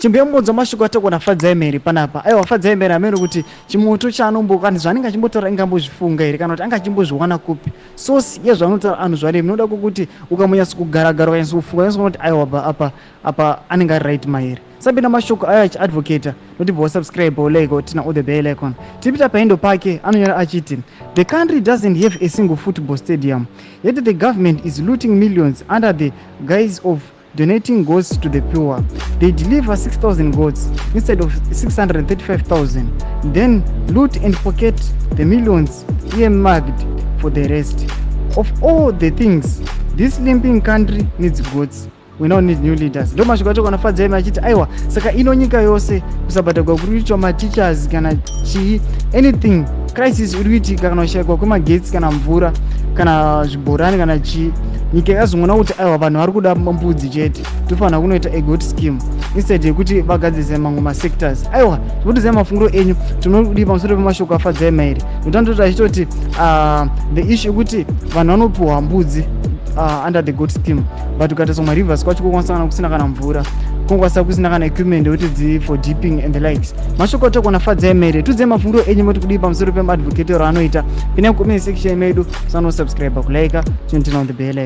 Chimboyambonzwa mashoko atogona Fadzai Mhere panapa. Aiwa, Fadzai Mhere hameno kuti chimoto chaanombo kana zvaanenge achimbotaura ingambozvifunga here kana kuti anga achimbozviwana kupi source yezvaanotaura anhu zvaremi noda kwokuti ukamonyatso kugaragara ukanyatso kufunga unyatso kuona kuti aiwa apa apa apa anenge ari right mahere. Sabina mashoko ayo achiadvocata notibva wasubscribe wolike wotina all the bell icon. Tipita paendo pake anonyora achiti the country doesn't have a single football stadium yet the government is looting millions under the guise of donating goats to the poor. They deliver 6,000 goats instead of 635,000, then loot and pocket the millions earmarked for the rest. Of all the things, this limping country needs goats. We now need new leaders. Ndo mashoko acho kana Fadzai achiti aiwa, saka ino nyika yose kusabhadharwa kuri kuitwa mateachers kana chii, anything crisis iri kuitika, kana kushayikwa kwemagetsi kana mvura kana zvibhorani kana chii, nyika yakazongoona kuti aiwa, vanhu vari kuda mbudzi chete, tofanira kunoita a goat scheme instead yekuti vagadzirise mamwe masectors. Aiwa, tinotiziva mafungiro enyu tinodii pamusoro pemashoko aFadzai Mairi notandoti achitoti the issue yekuti vanhu vanopiwa mbudzi under the goat scheme, but ukatarisa kumarivers kwacho kokwanisa kana kusina kana mvura, kungokwanisa kusina kana equipment yekuti dzi for dipping and the likes. Mashoko atogona Fadzai Mairi. Tudzai mafungiro enyu moti kudii pamusoro pemaadvocatero anoita. Pinai comment section medu, sanosubscribe, kulike, chinotina on the bell.